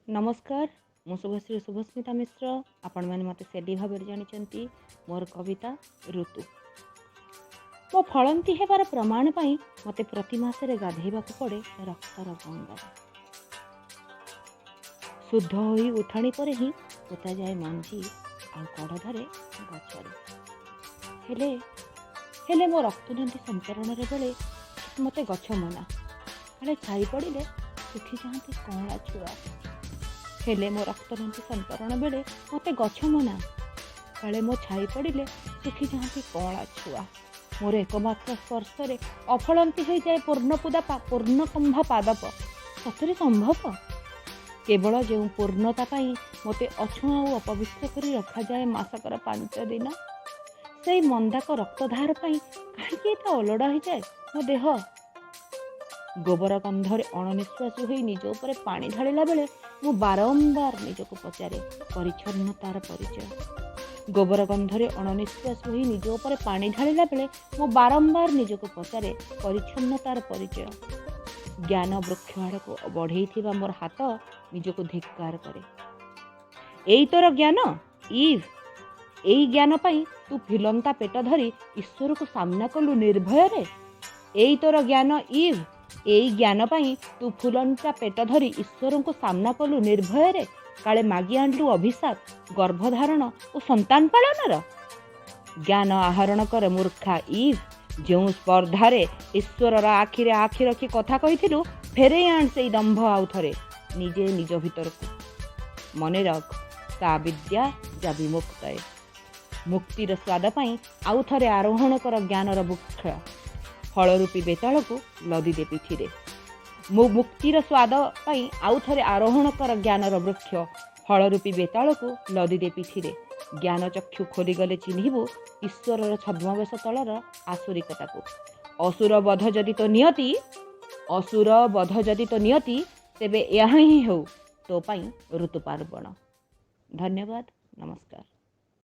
ନମସ୍କାର, ମୁଁ ଶୁଭଶ୍ରୀ ଶୁଭସ୍ମିତା ମିଶ୍ର। ଆପଣମାନେ ମୋତେ ସେଲି ଭାବରେ ଜାଣିଛନ୍ତି। ମୋର କବିତା ଋତୁ। ମୋ ଫଳନ୍ତି ହେବାର ପ୍ରମାଣ ପାଇଁ ମୋତେ ପ୍ରତି ମାସରେ ଗାଧେଇବାକୁ ପଡ଼େ ରକ୍ତର ଗଙ୍ଗାରେ। ଶୁଦ୍ଧ ହୋଇ ଉଠାଣି ପରେ ହିଁ ପୋତାଯାଏ ମଞ୍ଜି ଆଉ କଡ଼ ଧରେ ଗଛରେ। ହେଲେ ହେଲେ ମୋ ରକ୍ତନଦୀ ସଞ୍ଚରଣର ବେଳେ ମୋତେ ଗଛ ମନା, କାଳେ ଛାଇ ପଡ଼ିଲେ ଶୁଖିଯାଆନ୍ତି କଅଁଳା ଛୁଆ। ହେଲେ ମୋ ରକ୍ତନଦୀ ସନ୍ତରଣ ବେଳେ ମୋତେ ଗଛ ମନା, କାଳେ ମୋ ଛାଇ ପଡ଼ିଲେ ଶୁଖିଯାଆନ୍ତି କଅଁଳା ଛୁଆ। ମୋର ଏକମାତ୍ର ସ୍ପର୍ଶରେ ଅଫଳନ୍ତି ହୋଇଯାଏ ପୂର୍ଣ୍ଣପୁଦା ପୂର୍ଣ୍ଣକମ୍ଭା ପାଦପ। ସତରେ ସମ୍ଭବ? କେବଳ ଯେଉଁ ପୂର୍ଣ୍ଣତା ପାଇଁ ମୋତେ ଅଛୁଆଁ ଓ ଅପବିତ୍ର କରି ରଖାଯାଏ ମାସକର 5 ଦିନ, ସେଇ ମନ୍ଦାକ ରକ୍ତଧାର ପାଇଁ କାହିଁକି ଏତେ ଅଲୋଡ଼ା ହୋଇଯାଏ ମୋ ଦେହ? ଗୋବର ଗନ୍ଧରେ ଅଣନିଶ୍ୱାସୀ ହୋଇ ନିଜ ଉପରେ ପାଣି ଢାଳିଲା ବେଳେ ମୁଁ ବାରମ୍ବାର ନିଜକୁ ପଚାରେ ପରିଚ୍ଛନ୍ନତାର ପରିଚୟ। ଗୋବର ଗନ୍ଧରେ ଅଣନିଶ୍ୱାସୀ ହୋଇ ନିଜ ଉପରେ ପାଣି ଢାଳିଲା ବେଳେ ମୁଁ ବାରମ୍ବାର ନିଜକୁ ପଚାରେ ପରିଚ୍ଛନ୍ନତାର ପରିଚୟ। ଜ୍ଞାନ ବୃକ୍ଷ ଆଡ଼କୁ ବଢ଼େଇଥିବା ମୋର ହାତ ନିଜକୁ ଧିକ୍କାର କରେ। ଏଇ ତୋର ଜ୍ଞାନ, ଇଭ୍? ଏଇ ଜ୍ଞାନ ପାଇଁ ତୁ ଫୁଲନ୍ତା ପେଟ ଧରି ଈଶ୍ୱରକୁ ସାମ୍ନା କଲୁ ନିର୍ଭୟରେ? ଏଇ ତୋର ଜ୍ଞାନ, ଇଭ୍? ଏଇ ଜ୍ଞାନ ପାଇଁ ତୁ ଫୁଲନ୍ତା ପେଟ ଧରି ଈଶ୍ୱରଙ୍କୁ ସାମ୍ନା କଲୁ ନିର୍ଭୟରେ? କାଳେ ମାଗି ଆଣିଲୁ ଅଭିଶାପ ଗର୍ଭଧାରଣ ଓ ସନ୍ତାନ ପାଳନର? ଜ୍ଞାନ ଆହରଣ କର ମୂର୍ଖା ଇଭ୍। ଯେଉଁ ସ୍ପର୍ଦ୍ଧାରେ ଈଶ୍ୱରର ଆଖିରେ ଆଖି ରଖି କଥା କହିଥିଲୁ, ଫେରେଇ ଆଣ ସେଇ ଦମ୍ଭ ଆଉ ଥରେ ନିଜେ ନିଜ ଭିତରକୁ। ମନେ ରଖ, ସା ବିଦ୍ୟା ଯା ବିମୁକ୍ତୟେ। ମୁକ୍ତିର ସ୍ୱାଦ ପାଇଁ ଆଉ ଥରେ ଆରୋହଣ କର ଜ୍ଞାନର ବୃକ୍ଷ, ଫଳରୂପୀ ବେତାଳକୁ ଲଦିଦେ ପିଠିରେ। ମୁଁ ମୁକ୍ତିର ସ୍ୱାଦ ପାଇଁ ଆଉ ଥରେ ଆରୋହଣ କର ଜ୍ଞାନର ବୃକ୍ଷ, ଫଳରୂପୀ ବେତାଳକୁ ଲଦିଦେ ପିଠିରେ। ଜ୍ଞାନ ଚକ୍ଷୁ ଖୋଲିଗଲେ ଚିହ୍ନିବୁ ଈଶ୍ୱରର ଛଦ୍ମବେଶ ତଳର ଆସୁରିକତାକୁ। ଅସୁର ବଧ ଯଦି ତୋ ନିୟତି, ଅସୁର ବଧ ଯଦି ତୋ ନିୟତି, ତେବେ ଏହା ହିଁ ହେଉ ତୋ ପାଇଁ ଋତୁ ପାର୍ବଣ। ଧନ୍ୟବାଦ, ନମସ୍କାର।